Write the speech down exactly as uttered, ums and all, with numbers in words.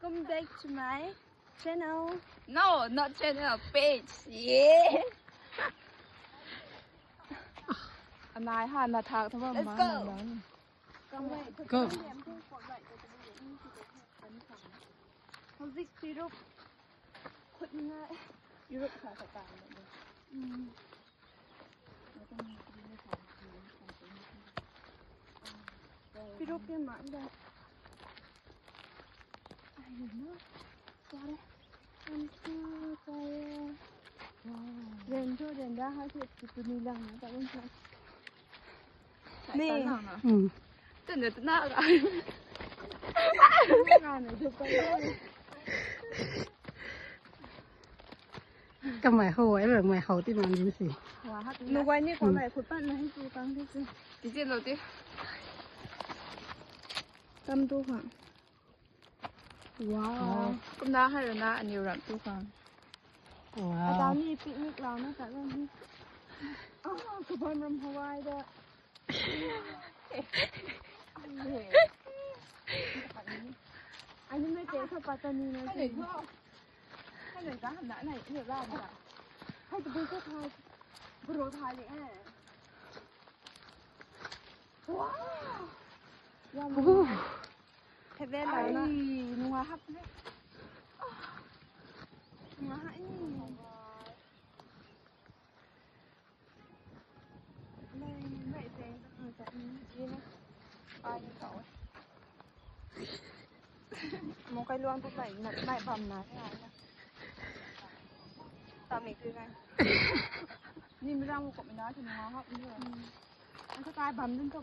Welcome back to my channel. No, not channel, page. Yeah. Anai ha na thak thama. Let's go. Go. Howzit Europe khut nga Europe sa sa ta. Europe ke ma da. I don't know. Sorry. I'm so tired. Wow. Ren cho ren da ha se tu ni lang na ta ren cho. Ni. Tana tana. Kamei ho, ai rak mei ho ti man din si. Nuai ni kamei khut pat na hi tu kang ti si. Ti ti lo ti. Kam tu ha. Wow. Kumna hai rana aniu ram tu khang. Wow. Ata ni picnic lau na ta ni. Ah, kabam ram Hawaii da. Ani mai te sa pata ni na. Hai nei tho. Hai nei ta na nei ni la na. Hai tu bu ko tha. Bro tha le eh. Wow. Yum. Ooh. Thei ve la na. Ai, nunga hap ne. Nunga hap ni. Nei, nei, teng, teng, teng, teng. Ai, ni kau. Mo kai luang tu kai, nai, nai bam na, nai na. Tam ni tu kai. Ni mi rang ko mi na, tu nunga hap ni. Ang ka kai bam dun ka.